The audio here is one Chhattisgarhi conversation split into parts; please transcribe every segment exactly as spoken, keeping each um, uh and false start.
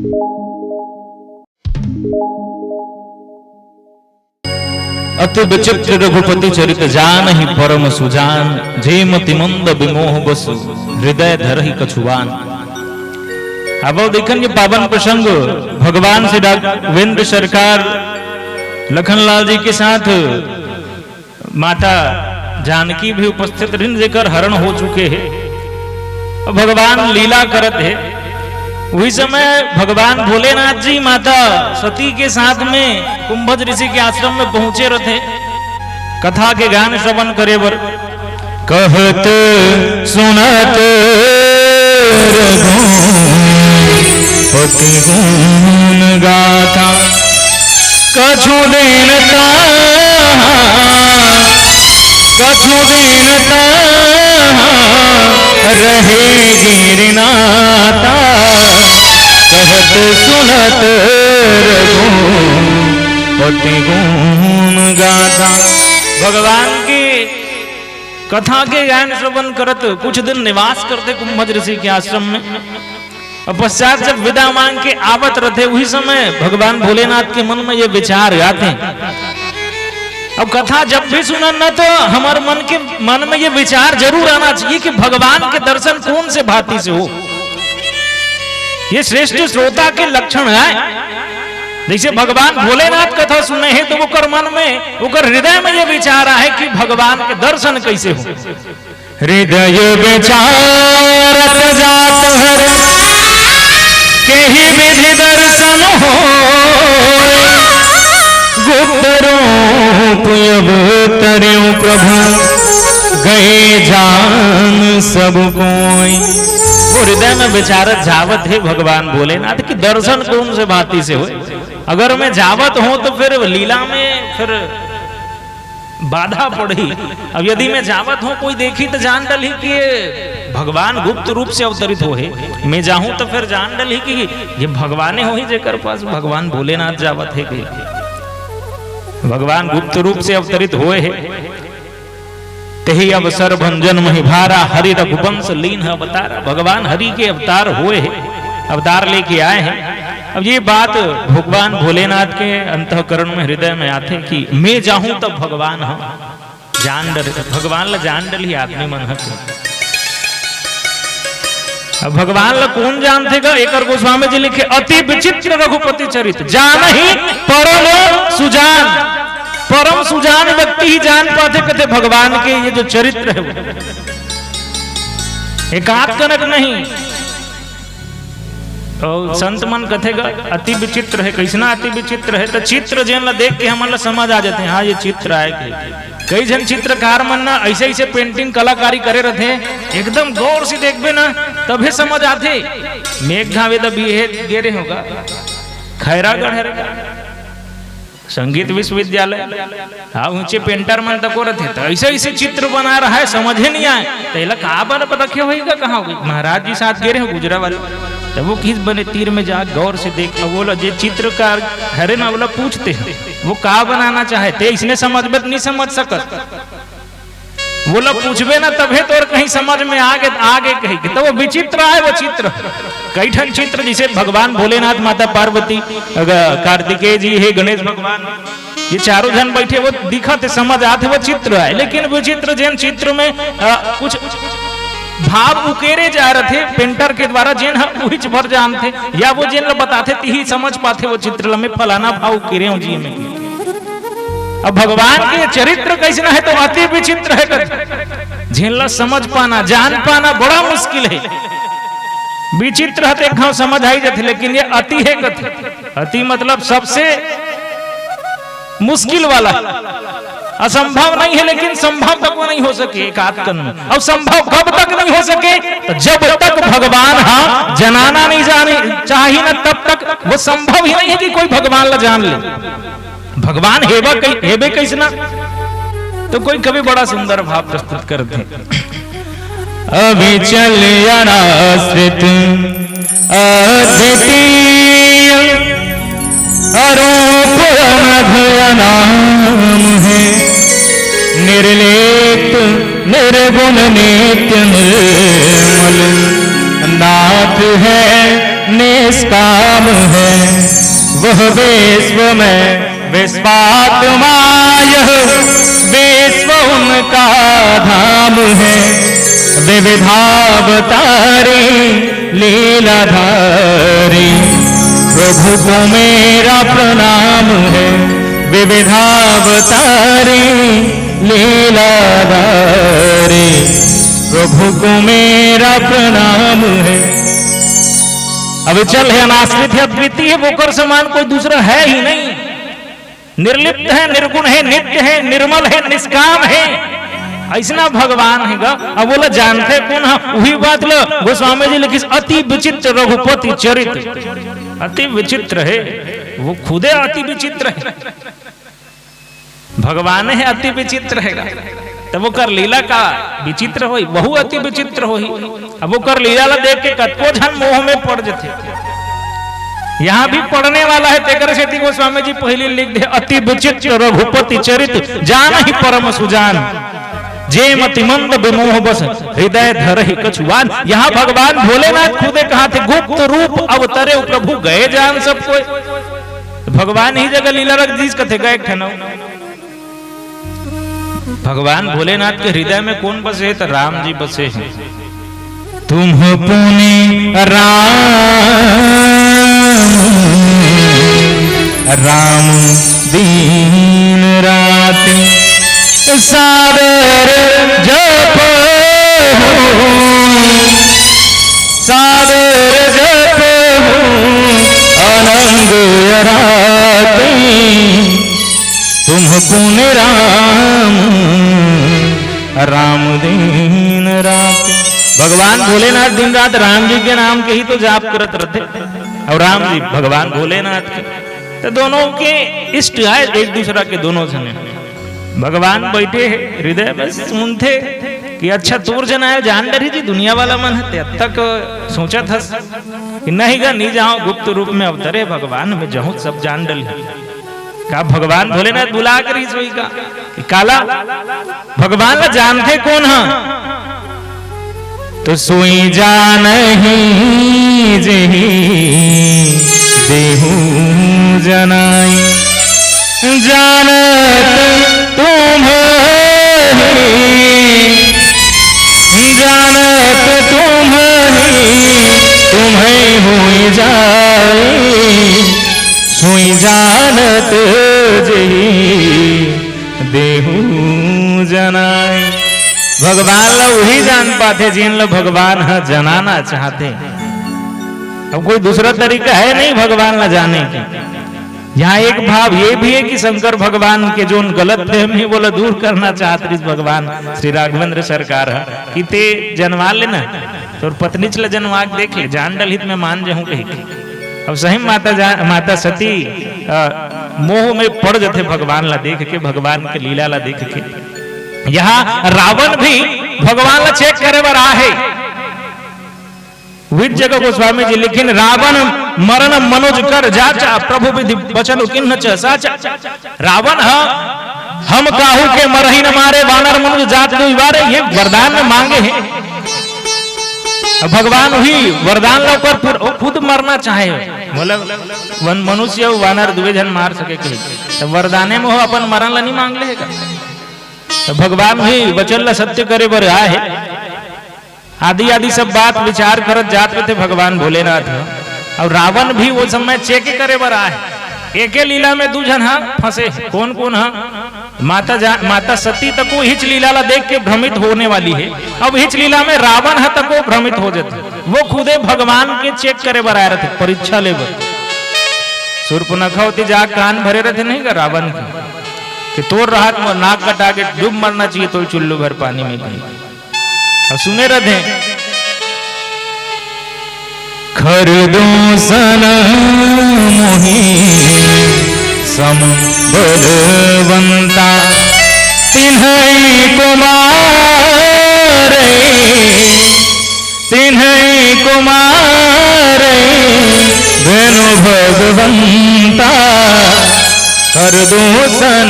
अति विचित्र रघुपति चरित जानहि परम सुजान, जे मति मंद विमोह बस हृदय धरहि कछुआन। अब देखन ये पावन प्रसंग, भगवान श्री राघवेंद्र सरकार लखनलाल जी के साथ माता जानकी भी उपस्थित रहिन, जेकर हरण हो चुके हे। अब भगवान लीला करत हे, उही समय भगवान भोलेनाथ जी माता सती के साथ में कुंभज ऋषि के आश्रम में पहुंचे रथे कथा के गान श्रवण करे बर। कहत सुनत रघुपति गुण गाथा, कछु दिन तहाँ, कछु दिन तहाँ रहे गिरनाथा। कहत सुनत रघुपति गुण गाथा। भगवान के कथा के गान श्रवण करत कुछ दिन निवास करते कुंभज ऋषि के आश्रम में। और पश्चात जब विदा मांग के आवत रथे, उही समय भगवान भोलेनाथ के मन में ये विचार आथे। अब कथा जब भी सुनन ना, तो हमर मन के, मन में ये विचार जरूर आना चाहिए कि भगवान के दर्शन कौन से भांति से हो। ये श्रेष्ठ श्रोता के लक्षण है। जैसे भगवान भोलेनाथ कथा सुने हैं, तो ओकर मन में, ओकर हृदय में ये विचार आहे कि भगवान के दर्शन कैसे हो। हृदय विचारत जात हर, केहि विधि दर्शन होय। गुप्त रूप अवतर्यो प्रभु, गए जान सब कोई। वो हृदय में विचारत जावत हे भगवान भोलेनाथ कि दर्शन कौन से भांति से होय। अगर मैं जावत हूँ तो फिर लीला में फिर बाधा पड़ही। अब यदि मैं जावत हूँ, कोई देखी तो जान डलही कि ये भगवान गुप्त रूप से अवतरित होहे। मैं जाहूँ तो फिर जान डलही कि ये भगवाने होही, जेकर पास भगवान भोलेनाथ जावत हे कि भगवान गुप्त रूप से अवतरित होय हे। तेहि अवसर भंजन महि भारा, हरि रघुवंश लीन्ह अवतारा। भगवान हरि के अवतार होय हे, अवतार लेके आए हैं। अब ये बात भगवान भोलेनाथ के अंतःकरण में, हृदय में आथे कि मैं जाहूं तब भगवान ह जान डर, भगवान ला जान डरही आदमी मन ह। अब भगवान ला कौन जानथे गा? एकर गोस्वामी जी लिखे, "अति विचित्र रघुपति चरित, जानहि परम सुजान।" परम सुजान व्यक्ति ही जान पाथे, कथे भगवान के ये जो चरित्र है वो एकाध कनक नहीं। और संत मन कथे गा, "अति विचित्र है।" कैसना अति विचित्र है? तो चित्र जेन ला देख के हमन ला समझ आ जाथे, हाँ, ये चित्र आय के। कई झन चित्रकार मन ना ऐसे ऐसे पेंटिंग कलाकारी करे रथे, एकदम गौर से देखबे ना तभे समझ आथे। मेघा वेद बी हे गे रहे होगा, खैरागढ़ हरे का संगीत विश्वविद्यालय, हाँ, ऊंचे पेंटर मन तको रथे, तो ऐसे ऐसे चित्र बना रहा है, समझे नहीं आए। तो एला का बन रखे होई का, कहाँ होई? महाराज जी साथ गे रहे हो गुजरा वाले, तब वो किस बने तीर में जा गौर से देख, अब वो ला जे चित्रकार हरे ना, वो ला पूछते हैं, वो का बनाना चाहे, ते इसने समझ में नहीं समझ सकत। वो ला पूछबे ना तभे तोर कहीं समझ में आगे, आगे कही के। तो वो विचित्र आय, वो चित्र। कई ठन चित्र, जैसे भगवान भोलेनाथ, माता पार्वती, अगर कार्तिकेय जी हे, गणेश भगवान, ये चारों झन बैठे, वो दिखत हे, समझ आथे, वो चित्र आय। लेकिन विचित्र जेन चित्र में, अ, कुछ भाव उकेरे जा रथे पेंटर के द्वारा, जेन ह उहिच भर जानथे, या वो जेन ला बताथे, तिही समझ पाथे वो चित्र ला, मैं फलाना भाव उकेरे हूँ जी में। अब भगवान के चरित्र कैसना है तो अति विचित्र है, कथे। जेन ला समझ पाना, जान पाना बड़ा मुश्किल है। विचित्र है तो एक घाव समझ आई जाथे, लेकिन ये अति है, कथे। अति मतलब सबसे मुश्किल वाला, असंभव नहीं है, लेकिन संभव तक वो नहीं हो सके एक आध कन में। और संभव कब तक नहीं हो सके? तो जब तक भगवान हा जनाना नहीं जाने, चाही ना, तब तक वो संभव ही नहीं है कि कोई भगवान ला जान ले। भगवान हेबा कई, हेबे कैसना? तो कोई कवि बड़ा सुंदर भाव प्रस्तुत करथे। अविचल अनाश्रित अद्वितीय, अरूप अनघ अनाम है, निर्लेप निर्गुण नित्य निर्मल नाथ है। निष्काम है वह विश्व में विश्वात्मा, यह विश्व उनका धाम है। विविधावतारी लीलाधारी प्रभु को मेरा प्रणाम है। विविधावतारी लीलाधारी प्रभु को मेरा प्रणाम है। अविचल है, अनाश्रित है, अद्वितीय है, ओकर समान कोई दूसरा है ही नहीं। निर्लिप्त है, निर्गुण है, नित्य है, निर्मल है, निष्काम है, अइसना भगवान हे गा। अब ओला जानथे कोन ह? उही बात ल गोस्वामी जी लिखिस, "अति विचित्र रघुपति चरित।" अति विचित्र है, वो खुदे अति विचित्र है। भगवान हे अति विचित्र हे गा, तब ओकर लीला का विचित्र होही, वहू अति विचित्र होही। अब ओकर लीला ला देख के कतको झन मोह में पड़ जथे। यहाँ भी पड़ने वाला है, तेकर सेती गोस्वामी जी पहले लिख दे, "अति विचित्र रघुपति चरित, जानहि परम सुजान। जे मति मंद विमोह बस, हृदय धरहि कछु आन।" यहाँ भगवान भोलेनाथ खुदे कहाथे, "गुप्त रूप अवतरे प्रभु, गए जान सब कोय।" भगवान ही जगह लीला रख दीस, कथे, "गए एक ठन अउ।" भगवान भोलेनाथ के हृदय में कोन बसे हे? त राम जी बसे हे। "तुम पुनि राम, राम दिन रात, सादर जपहु, सादर जपहु अनंग अराती।" "तुम पुनि राम, राम दिन रात।" भगवान भोलेनाथ दिन रात राम जी के नाम के ही तो जाप करत रथे, अउ राम जी भगवान भोलेनाथ के, त दोनों के इष्ट आय एक दूसरा के, दोनों झने। भगवान बइठे हे, हृदय में सुनथे कि अच्छा, तोर झन आय, जान डरही जी, दुनिया वाला मन हे, ते अब तक सोचत हस कि नहीं गा, नी जांव, गुप्त रूप में अवतरे भगवान, में जहूं सब जान डरही। का भगवान भोलेनाथ बुला के रहिस होही का? कि काला भगवान ला जानथे कोन ह? तो सोई जानही जेहि देहु जनाई, जानत तुम ही, जानत तुम ही, तुम्हें हुई जाए, सोई जानत जेहि देहु जनाई। भगवान ला उही जान पाथे, जेन ला भगवान ह जनाना चाहथे। अब कोई दूसरा तरीका है नहीं भगवान ला जाने के। यहाँ एक भाव ये भी है कि शंकर भगवान के जोन गलत फहमी हे, वोला दूर करना चाहत रहिस भगवान श्री राघवेंद्र सरकार ह कि ते जनवा लेना, तोर पत्नीच ला जनवा के देख ले, जान डलही त मैं मान जहूं कहिके। अब सही माता जा-, माता सती, अ, मोह में पड़ जथे भगवान ला देख के, भगवान के लीला ला देख के। यहाँ रावण भी भगवान ला check करे बर आहे। विद जगह गोस्वामी जी लिखिन, "रावण मरण मनुज कर जाचा, प्रभु विधि वचन किन्ह च साचा।" रावण ह हम काहू के मरही न मारे, वानर मनुज जात दुई बारे, ये वरदान में मांगे हे। अब भगवान उही वरदान ला ओकर पूर-, वो खुद मरना चाहे, मतलब वन-, मनुष्य अउ वानर दुए झन मार सके के, त वरदाने में वो अपन मरण ला नहीं मांग लेगा। त भगवान उही वचन ला सत्य करे बर आए हे। आदि आदि सब बात विचार करत जात रथे भगवान भोलेनाथ ह। अउ रावण भी वो समय check करे बर आए। एके लीला में दू झन ह फंसे। कोन कोन ह? माता जा-, माता सती तको हिच लीला ला देख के भ्रमित होने वाली हे। अब हिच लीला में रावण ह तको भ्रमित हो जथे। वो खुदे भगवान के check करे बर आए रथे, परीक्षा ले बर। सूर्पनखा ओती जा कान भरे रथे नहीं गा रावण के, कि तोर रहत मोर नाक कटा के डूब मरना चाहिए, तोर चुल्लू भर पानी में कहीं। अउ सुने रथे, "खरदूषण मोहि सम बलवंता, तिन्हई को मारई, तिन्हई को मारई बिनु भगवंता, खरदूषण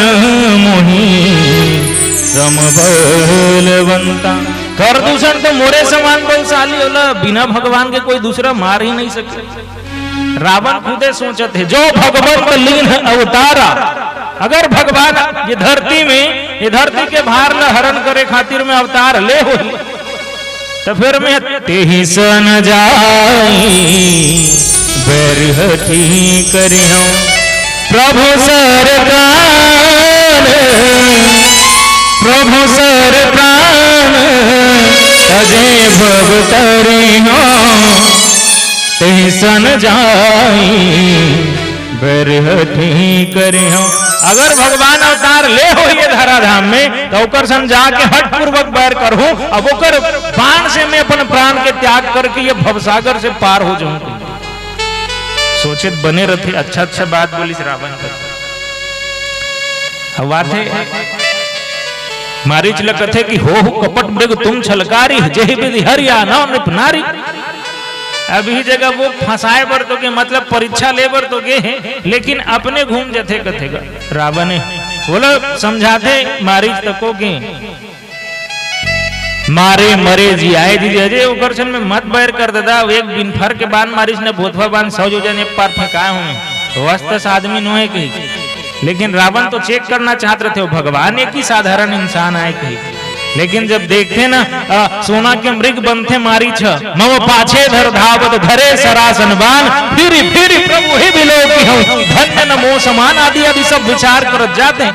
मोहि सम बलवंता।" खरदूषण तो मोरे समान बलशाली, ओला बिना भगवान के कोई दूसरा मार ही नहीं सके। रावण खुदे सोचत हे, जो भगवंत लीन्ह अवतारा, अगर भगवान ये धरती में, ये धरती के भार ला हरण करे खातिर में अवतार ले होही, तो फिर में तेहि सन जाई बैर हठी करिहौं। प्रभु सर प्राण, प्रभु सर प्राण, तजे भव तरिहौं। तेहि सन जाई बैर हठी करिहौं। अगर भगवान अवतार ले होही ये धराधाम में, तो ओकर सन जाके हठपूर्वक बैर करहूं, अब ओकर बाण से मैं अपन प्राण के त्याग करके ये भवसागर से पार हो जाऊं। सोचे त बने रथे, अच्छा अच्छा बात बोलिस रावण। अब बात हे, मारीच ल कथे कि हो हो कपट मृग तुम छलकारी, जेहि विधि हरि आनौ नृप नारी। अब इही जगह वो फंसाए बर तो गे, मतलब परीक्षा ले बर तो गे हे, लेकिन अपने घूम जथे कथे गा रावण हे। बोलो समझाथे मारीच तको के मारे मरे जियाए जी, अजय ओकर सन में मत बैर कर ददा। एक बिनफर के बान मारिस न भोथवा बान सौ जोजन एक पार फेंकाए हों। वस्तस आदमी नोहे कही, लेकिन रावण तो चेक करना चाहत रथे, वो भगवान एक ही साधारण इंसान आए कही। लेकिन जब देखथे न, अ, सोना के मृग बनथे मारीच, मम पाछे धर धावत धरे सरासन बान, फिरि फिरि प्रभु ही बिलोकिहौं, धन्य न मो समान आदि आदि सब विचार करत जाथे।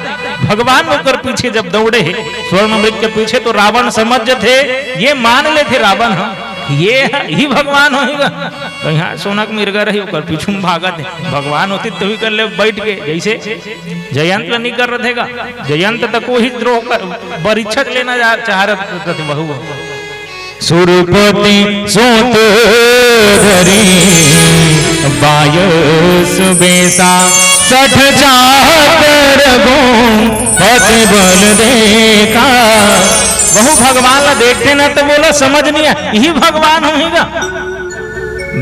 भगवान ओकर पीछे जब दौड़े हे स्वर्ण मृग के पीछे, तो रावण समझ जथे, ये मान लेथे रावण, हाँ, ये ही भगवान होही गा। कहीं हाँ, सोना के मिर्गा रही, ओकर पीछू में भागत हे। भगवान होती तभी कर ले बैठ के, जैसे जयंत ला नहीं कर रहे गा। जयंत तक वही द्रोह कर, परीक्षा लेना जा, चाह रहे थे वहु। सुरपति सुत धरि बायस बेसा, सठ चाकर गुण अति बल देखा। वहु भगवान ला देखथे ना तो बोला समझ नहीं आए, यही भगवान होही गा।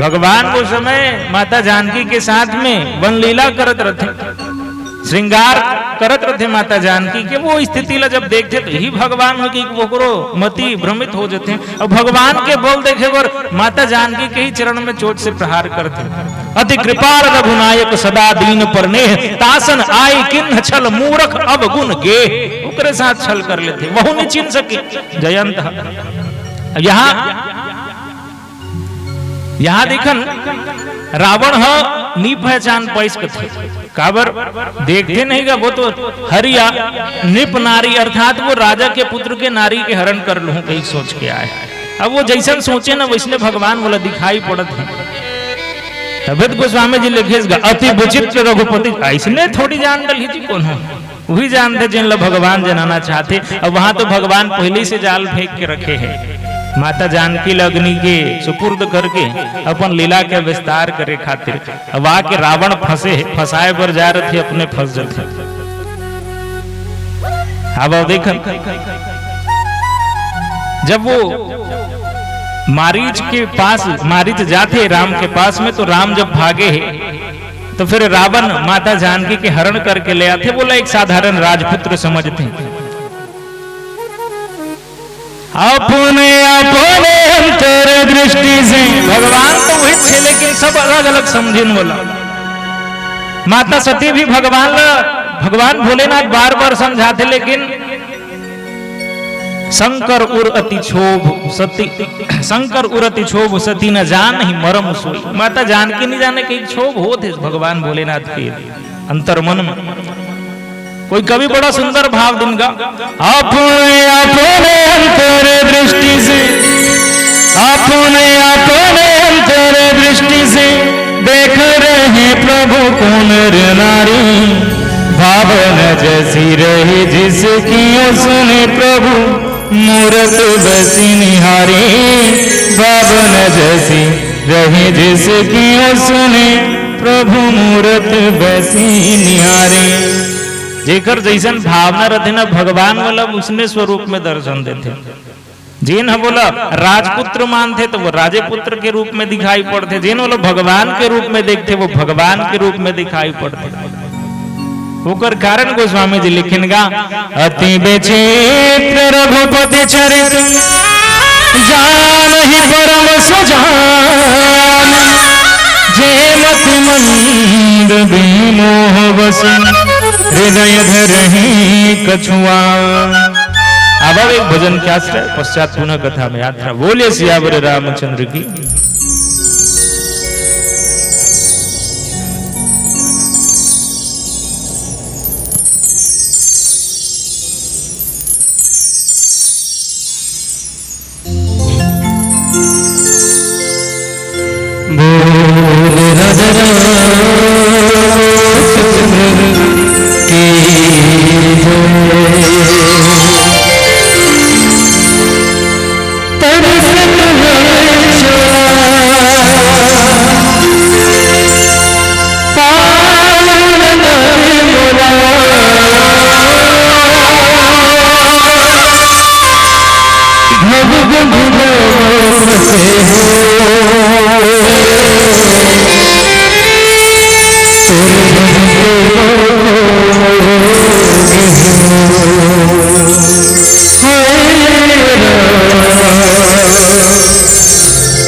भगवान वो समय माता जानकी के साथ में वन लीला करत रथे। श्रृंगार करत रथे माता जानकी के, वो स्थिति ला जब देखथे तो यही भगवान होही कि ओकरो मति भ्रमित हो जथे। अब भगवान के बल देखे बर माता जानकी के ही चरण में चोट से प्रहार करथे। अति कृपाल रघुनायक सदा दीन परनेह, तासन आए किन्ह छल मूरख अवगुन गेह। ओकरे साथ छल कर लेथे, वहु नहीं चिन्ह सके जयंत ह। अब यहाँ यहाँ देखन, रावण ह नी पहचान पाइस कथे। काबर? देखथे नहीं गा, वो तो हरि आ नृप नारी, अर्थात वो राजा के पुत्र के नारी के हरण कर लूं कही सोच के आए। अब वो जैसन सोचे ना, वैसने भगवान बोला दिखाई पड़त हे। तबे तो गोस्वामी जी लिखे गा, अति विचित्र रघुपति, ऐसने थोड़ी जान डलही जी कोनो। वही जानथे जिन ला भगवान जनाना चाहथे। अब वहां तो भगवान पहले से जाल फेंक के रखे हे, माता जानकी ला अग्नि के सुपुर्द करके अपन लीला के विस्तार करे खातिर। अब आके रावण फंसे हे, फंसाए बर जा रथे, अपने फंस जथे। अब, अब देखन, जब वो मारीच के पास, मारीच जाथे राम के पास में, तो राम जब भागे हे, तो फिर रावण माता जानकी के हरण करके ले आथे, बोला एक साधारण राजपुत्र समझथे। अपने, अपने अंतर दृष्टि से भगवान तो वही थे, लेकिन सब अलग-अलग समझिन बोला। माता सती भी भगवान ला, भगवान भोलेनाथ बार-बार समझाथे, लेकिन शंकर उर अति क्षोभ सती, शंकर उर अति क्षोभ सती न जानहि मरम सोई। माता जानकी नहीं जाने कि क्षोभ होत हे भगवान भोलेनाथ के अंतर्मन में। कोई कवि बड़ा सुंदर भाव दिन गा, अपने, अपने अंतर दृष्टि से, अपने, अपने अंतर दृष्टि से देख रहे प्रभु को नर नारी। भावना जैसी रही जिसकी उसने प्रभु मूरत बसी निहारी। भावना जैसी रही जिसकी उसने प्रभु मूरत बसी निहारी। जेकर जैसन भावना रथे ना, भगवान वाला उसने स्वरूप में दर्शन देथे। जेन ह बोला राजपुत्र मानथे, तो वो राजे पुत्र के रूप में दिखाई पड़थे। जेन बोला भगवान के रूप में देखथे, वो भगवान के रूप में दिखाई पड़थे। ओकर कारण गोस्वामी जी लिखिन गा, अति विचित्र रघुपति चरित, जान ही परम सजान, जे मति मंद बिमोह बस, हृदय धरहि कछुआ। अब एक भजन के आश्रय, पश्चात पुनः कथा में यात्रा। बोलिए सियावर रामचंद्र की। बोल राजा रामचंद्र की जय। तड़पत है चला पावन मोला। भव बंधन से हो।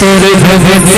तोरे भगते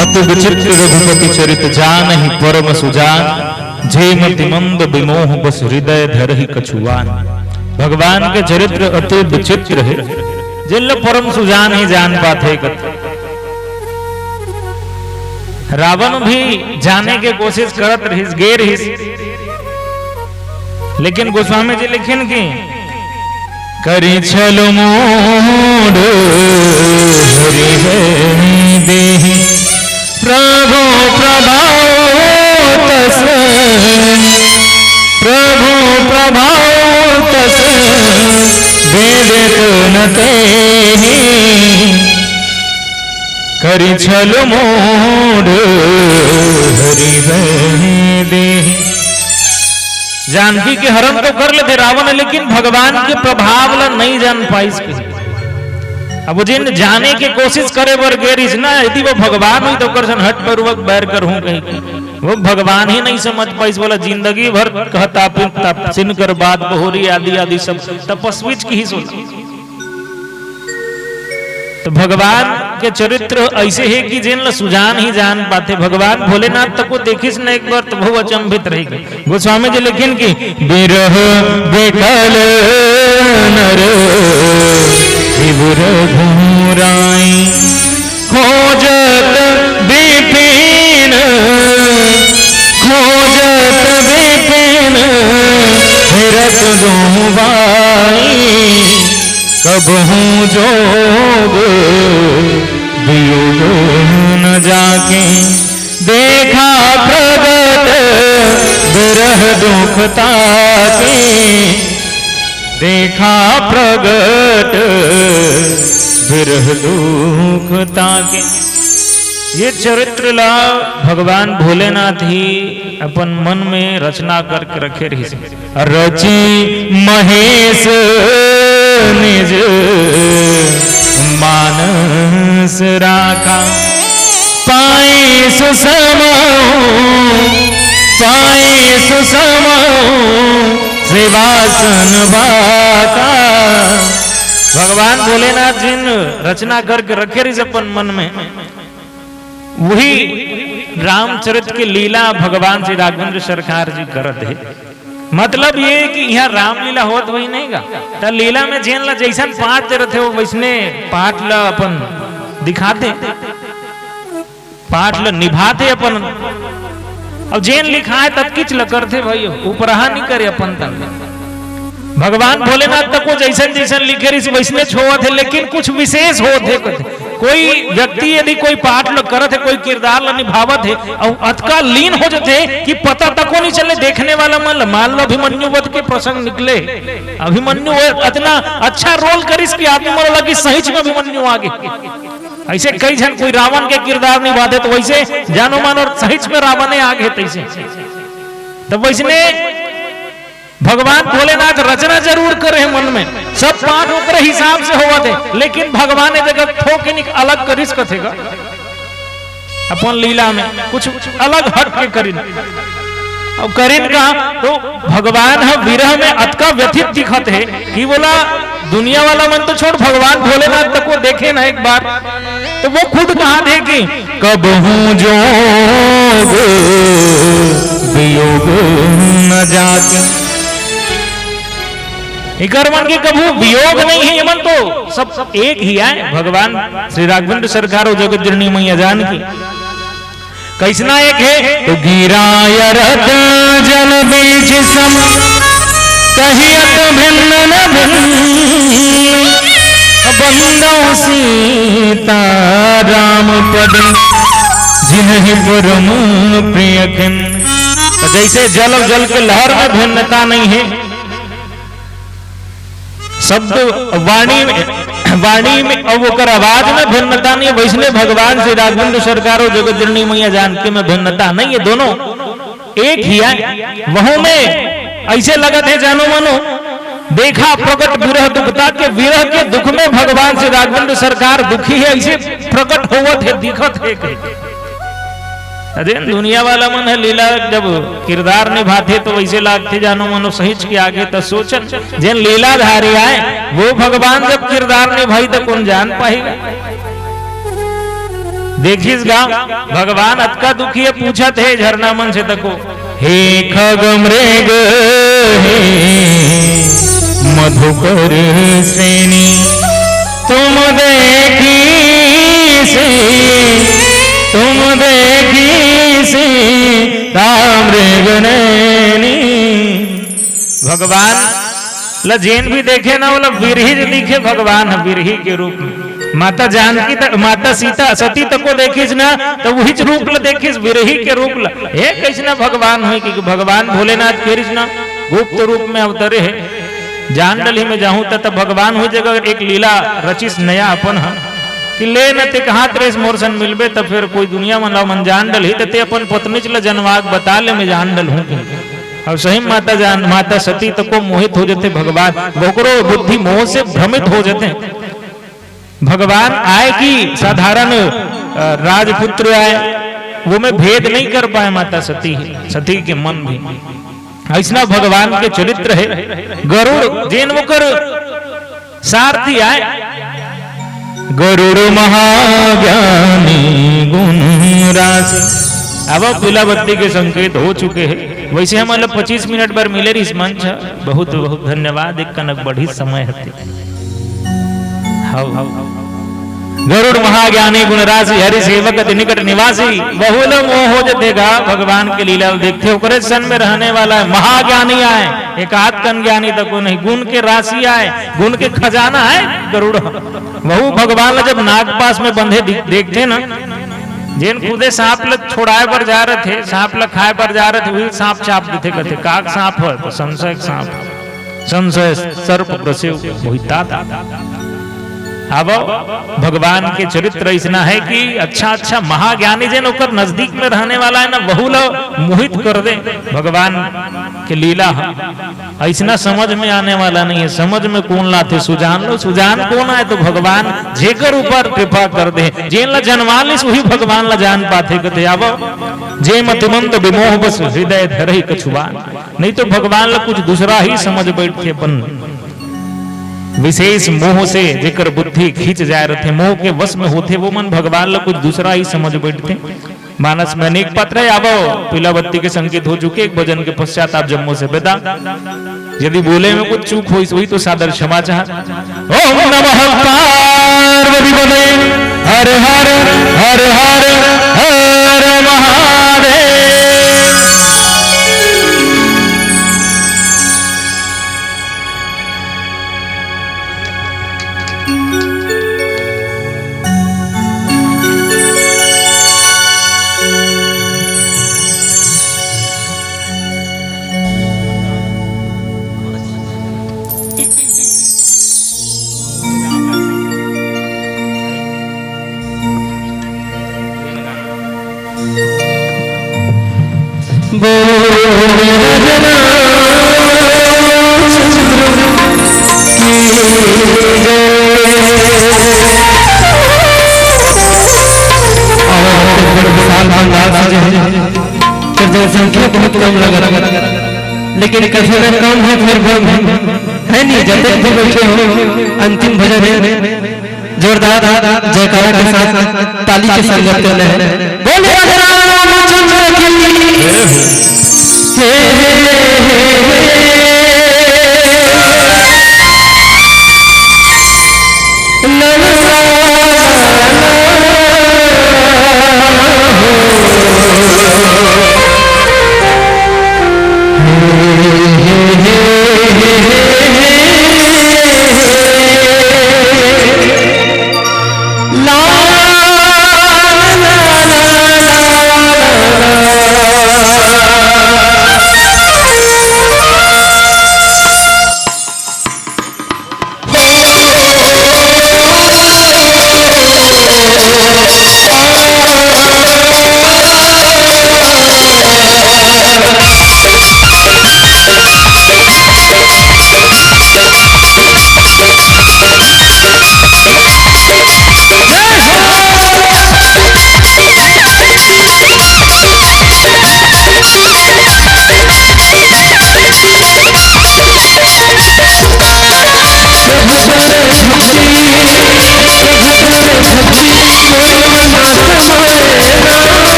अति विचित्र रघुपति चरित जानहि परम सुजान, जे मति मंद विमोह बस हृदय धरहि कछुआन। भगवान के चरित्र अति विचित्र हे, जेन ल परम सुजान ही जान पाथे कथे। रावण भी जाने के कोशिश करत रहिस, गे रहिस, लेकिन गोस्वामी जी लिखिन कि करि छल मूढ़ हरि हरि देहि, प्रभु प्रभाव तस, प्रभु प्रभाव तस, विदित न तेहि। करि छल मूढ़ हरि हरि देहि। जानकी के हरण तो कर लेथे रावण, लेकिन भगवान के प्रभाव ला नहीं जान पाइस के। अब जेन जाने के कोशिश करे बर गे रहिस ना, यदि वो भगवान होही तो ओकर सन हठ पूर्वक बैर करहूं कहि के। वो भगवान ही नहीं समझ पाइस, बोला जिंदगी भर कहता पिन तप सिन कर बात बहुरी आदि आदि सब तपस्वीच किहिस। तो भगवान के चरित्र ऐसे हे कि जेन ल सुजान ही जान पाथे। भगवान भोलेनाथ तको देखिस न एक बार, तो बहु अचंभित रहि गे। गोस्वामी जी लिखिन कि बिरह बिकल नर विभुर घूराई, खोजत बिपिन, खोजत बिपिन, हेरत दोहु बाई। कबहूँ जोग वियोग न जाके, देखा प्रगट बिरह दुख ताके। देखा प्रगट बिरह दुख ताके। ये चरित्र ला भगवान भोलेनाथ ही अपन मन में रचना करके रखे रहिस। रचि महेश निज मानस राखा, पाई सुसमहु, पाई सुसमहु सेवासन बाका। भगवान भोलेनाथ जिन रचना करके रखे रहिस अपन मन में, वही रामचरित के लीला भगवान श्री राघवेंद्र सरकार जी करत हे। मतलब ये कि यहाँ रामलीला होत वही नहीं गा, त लीला में जेन ला जैसन पाठ दे रथे, वो वैसने पाठ ला अपन दिखाथे, पाठ ला निभाथे अपन। अब जेन लिखाए तब किच ल करथे भाई, उपराहा नहीं करे अपन तन। भगवान भोलेनाथ तको जैसन जैसन लिखे रहिस वैसने छोवत हे, लेकिन कुछ विशेष होत हे। कोई व्यक्ति यदि कोई पाठ ल करत हे, कोई किरदार ल निभावत हे, अउ अतका लीन हो जथे कि पता तको नहीं चले देखने वाला मन ल। मान लो अभिमन्यु वध के प्रसंग निकले, अभिमन्यु अतना अच्छा रोल करिस कि आदमी मन लगी सहीच में अभिमन्यु आगे। ऐसे कई झन कोई रावण के किरदार निभाथे, तो वैसे जानो मानो सहीच में रावणे आगे तैसे। तब वैसने भगवान भोलेनाथ रचना जरूर करे हे मन में, सब पाठ ओकरे हिसाब से होवत हे, लेकिन भगवान ए जगह थोकिन अलग करिस कथे गा। अपन लीला में कुछ अलग हट के करिन। अब करिन का, तो भगवान ह विरह में अतका व्यथित दिखत हे कि बोला दुनिया वाला मन तो छोड़, भगवान भोलेनाथ तको देखे ना एक बार, तो वो खुद कहा थे कि कबहूँ जोग वियोग न जात। इकर मन के कभू वियोग नहीं हे, ये मन तो सब एक ही आय। भगवान श्री राघवेंद्र सरकार अउ जगत जननी मैया जानकी। कैसना एक हे? तो गिरा अरथ जल बीच सम, कहियत भिन्न न भिन्न, बंदौ सीता राम पद, जिनहि परम प्रिय खिन्न। तो जैसे जल अउ जल के लहर में भिन्नता नहीं हे, शब्द वाणी में, वाणी में अउ ओकर आवाज में भिन्नता नहीं हे, वैसने भगवान श्री राघवेंद्र सरकार अउ जगत जननी मैया जानकी में भिन्नता नहीं हे, दोनों एक ही आय। वहू में ऐसे लगत हे जानो मानो, देखा प्रकट विरह दुखता, के विरह के दुख में भगवान श्री राघवेंद्र सरकार दुखी हे, ऐसे प्रकट होवत हे, दिखत हे कहीं। अरे दुनिया वाला मन हे, लीला जब किरदार निभाथे तो वैसे लागथे जानो मानो सहीच के आगे। त सोचन जेन लीलाधारी आय, वो भगवान जब किरदार निभाही त कोन जान पाही गा? देखिस गा, भगवान अतका दुखी हे, पूछत हे झरना मन से तको, हे खग मृग हे मधुकर श्रेणी, तुम देखी से, तुम देखी से ताम्र गनैनी। भगवान ला जेन भी देखे ना, ओला विरही दिखे भगवान ह, विरही के रूप में। माता जानकी त, माता सीता सती तको देखिस ना, तो वहीच रूप ला देखिस, विरही के रूप ला। हे, कैसना भगवान होही कि भगवान भोलेनाथ करिस ना, गुप्त रूप में अवतरे हे। जान डलही में जाहूं त, त भगवान हुई जगह एक लीला रचिस नया अपन ह कि ले न ते कहात रेस मोर सन मिलबे, त फिर कोई दुनिया मन ला मन जान डलही, त ते अपन पत्नीच ला जनवाग बता ले, मैं जान डलहूं के। अब सही माता जान, माता सती तको मोहित हो जथे भगवान, ओकरो बुद्धि मोह से भ्रमित हो जथे। भगवान आय कि साधारण, अ, राजपुत्र आय, वो में भेद नहीं कर पाय माता सती, सती के मन भी। ऐसना भगवान के चरित्र हे। गरुड़ जेन ओकर सारथी आय, गरुड़ महाज्ञानी गुण राशि। अब पीला बत्ती के संकेत हो चुके हे। वैसे हमन ला पच्चीस मिनट बर मिले रहिस मंच ह। बहुत बहुत धन्यवाद, एक कनक बढ़िस समय हते। हव। गरुड़ महाज्ञानी गुण राशि, हरि सेवक अति निकट निवासी। वहू ल मोह हो जथे गा, भगवान के लीला ल देखथे, ओकरे सन में रहने वाला हे, महाज्ञानी आय, एकाध कन ज्ञानी तको नहीं, गुण के राशि आय, गुण के खजाना आय गरुड़। वहू भगवान ल जब नाग पास में बंधे दि-, देखथे ना, जेन खुदे सांप ल छोड़ाए बर जा रथे, सांप ल खाए बर जा रथे, वही सांप चाप देथे, कथे, "काग सांप हो, तो संशय सांप।" संशय सर्प ग्रसेव मोहिता। अब भगवान के चरित्र ऐसना है कि अच्छा अच्छा महाज्ञानी जन ओकर नजदीक में रहने वाला है ना, वहू ला मोहित कर दे भगवान के लीला ह। ऐसना समझ में आने वाला नहीं है। समझ में कौन लाथे? सुजान लो। सुजान कौन आए? तो भगवान जेकर ऊपर कृपा कर दे, जेन ला जनवा लिस वही भगवान ला जान पाथे। कथे, "आवो जे मतिमंत विमोह बस हृदय धरहि कछुआन।" नहीं तो भगवान ला कुछ दूसरा ही समझ बैठथे अपन। विशेष मोह से जेकर बुद्धि खींच जाय रथे, मोह के वश में होथे, वो मन भगवान ला कुछ दूसरा ही समझ बैठथे। मानस में अनेक पात्र हे, आवव, पीला बत्ती के संकेत हो चुके, एक भजन के पश्चात आप जम्मो से विदा। यदि बोले में कुछ चूक होइस, वही तो सादर क्षमा चाह। ओम नमः पार्वती पते, हर हर, हर हर, हर महादेव। और विशाल भंडार सजे हे, फिर जनसंख्या बहुत कम लगत हे, लेकिन कथन कम हे फिर बम हे, हे नहीं? जतेक भी बैठे हो, अंतिम भजन हे, जोरदार जयकारा के साथ, ताली के संगत करना हे। बोले राधे राम रामचंद्र की। हे, हे, हे, हे, हे।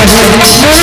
Thank you.